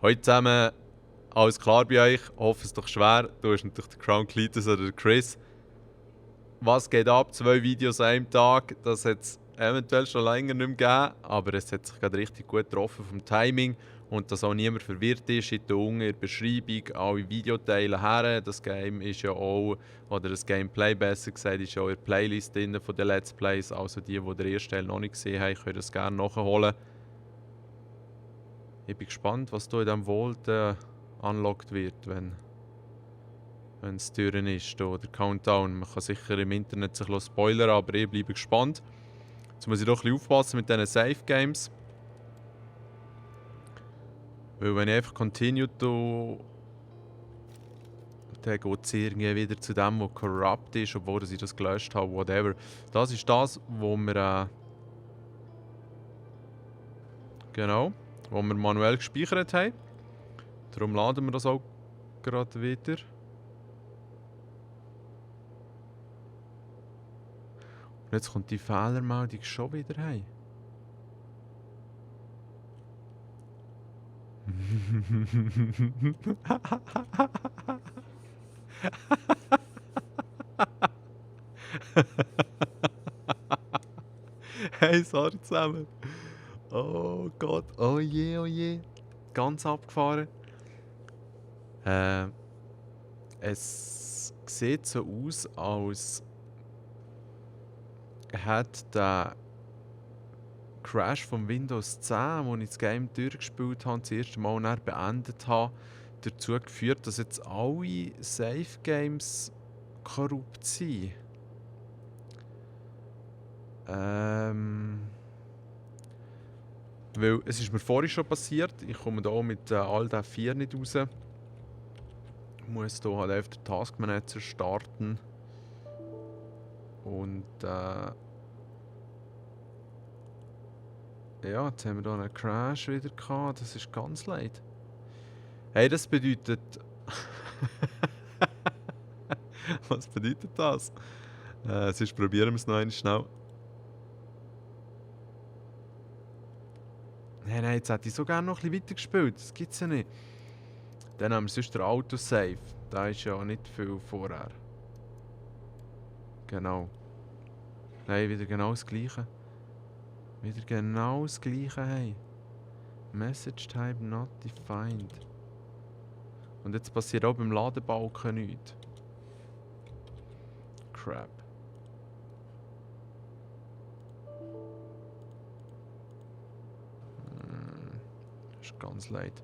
Heute zusammen, alles klar bei euch? Hoffe es doch schwer. Du bist natürlich der Crown Cletus oder der Chris. Was geht ab? 2 Videos an einem Tag. Das hat es eventuell schon länger nicht mehr gegeben, aber es hat sich gerade richtig gut getroffen vom Timing und dass auch niemand verwirrt ist. Hier unten in der Beschreibung alle Videoteile her. Das Game ist ja auch, oder das Gameplay besser gesagt, ist ja auch in der Playlist drin von den Let's Plays. Also die den ersten Teil noch nicht gesehen haben, können das gerne nachholen. Ich bin gespannt, was hier in diesem Vault unlocked wird, wenn es Türen ist, hier, der Countdown. Man kann sicher im Internet sich spoilern, aber ich bleibe gespannt. Jetzt muss ich doch ein bisschen aufpassen mit diesen Safe Games. Weil wenn ich einfach continue tue, dann geht es irgendwie wieder zu dem, was corrupt ist, obwohl ich das gelöscht habe, whatever. Das ist das, wo wir genau, wo wir manuell gespeichert haben. Darum laden wir das auch gerade wieder. Und jetzt kommt die Fehlermeldung schon wieder heim. Hey, sorry zusammen. Oh Gott, oh je, oh je. Ganz abgefahren. Es sieht so aus, als hat der Crash von Windows 10, wo ich das Game durchgespielt habe, das erste Mal dann beendet habe, dazu geführt, dass jetzt alle Safe Games korrupt sind. Weil es ist mir vorhin schon passiert, ich komme hier mit Alt F4 nicht raus. Ich muss hier halt einfach den Task Manager starten. Und ja, jetzt haben wir hier einen Crash wieder gehabt, das ist ganz leid. Hey, das bedeutet... Was bedeutet das? Sonst probieren wir es noch einmal schnell. Nein, jetzt hätte ich so gerne noch ein bisschen weitergespielt. Das gibt es ja nicht. Dann haben wir sonst den Autosave. Da ist ja auch nicht viel vorher. Genau. Nein, wieder genau das Gleiche. Wieder genau das Gleiche, hey. Message Type not defined. Und jetzt passiert auch beim Ladebalken nichts. Crap. Ist ganz leid.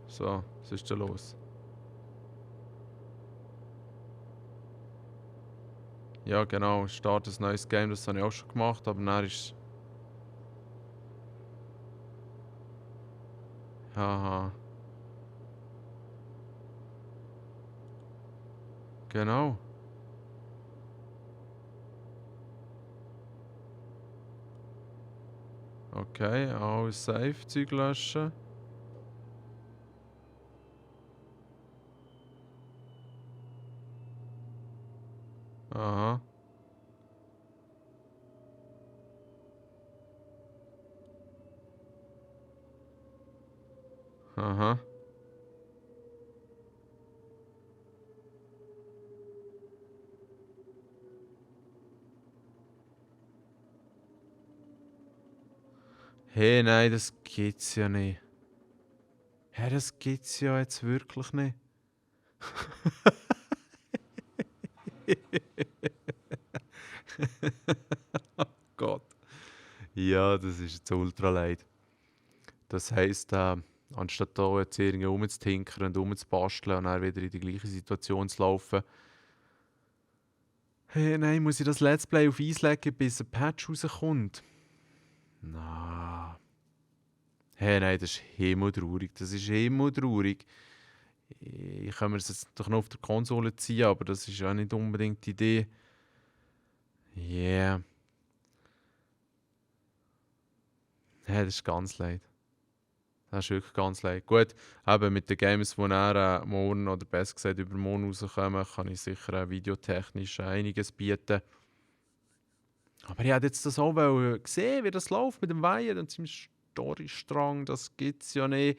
So, was ist da los? Ja genau, start ein neues Game, das habe ich auch schon gemacht, aber dann ist... Haha. Genau. Okay, alles Safe-Zeug löschen. Aha. Aha. Hey, nein, das gibt's ja nicht. Hä, das gibt's ja jetzt wirklich nicht. Oh Gott. Ja, das ist jetzt ultra leid. Das heisst, anstatt da jetzt irgendwie rumzutinkern und rumzubasteln und dann wieder in die gleiche Situation zu laufen, hey, nein, muss ich das Let's Play auf Eis legen, bis ein Patch rauskommt? Na. Hey, nein, das ist himmeltraurig. Das ist himmeltraurig. Ich kann mir das jetzt doch noch auf der Konsole ziehen, aber das ist ja nicht unbedingt die Idee. Yeah. Hey, das ist ganz leid. Das ist wirklich ganz leid. Gut, eben mit den Games, die dann morgen oder besser gesagt übermorgen rauskommen, kann ich sicher videotechnisch einiges bieten. Aber ich wollte jetzt das auch sehen, wie das läuft mit dem Weiher und seinem Storystrang. Das gibt es ja nicht.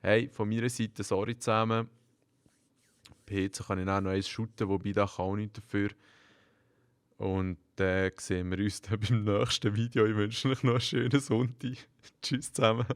Hey, von meiner Seite sorry zusammen. PC kann ich auch noch eins shooten, wobei da kann auch nichts dafür. Und dann sehen wir uns dann beim nächsten Video. Ich wünsche euch noch einen schönen Sonntag. Tschüss zusammen.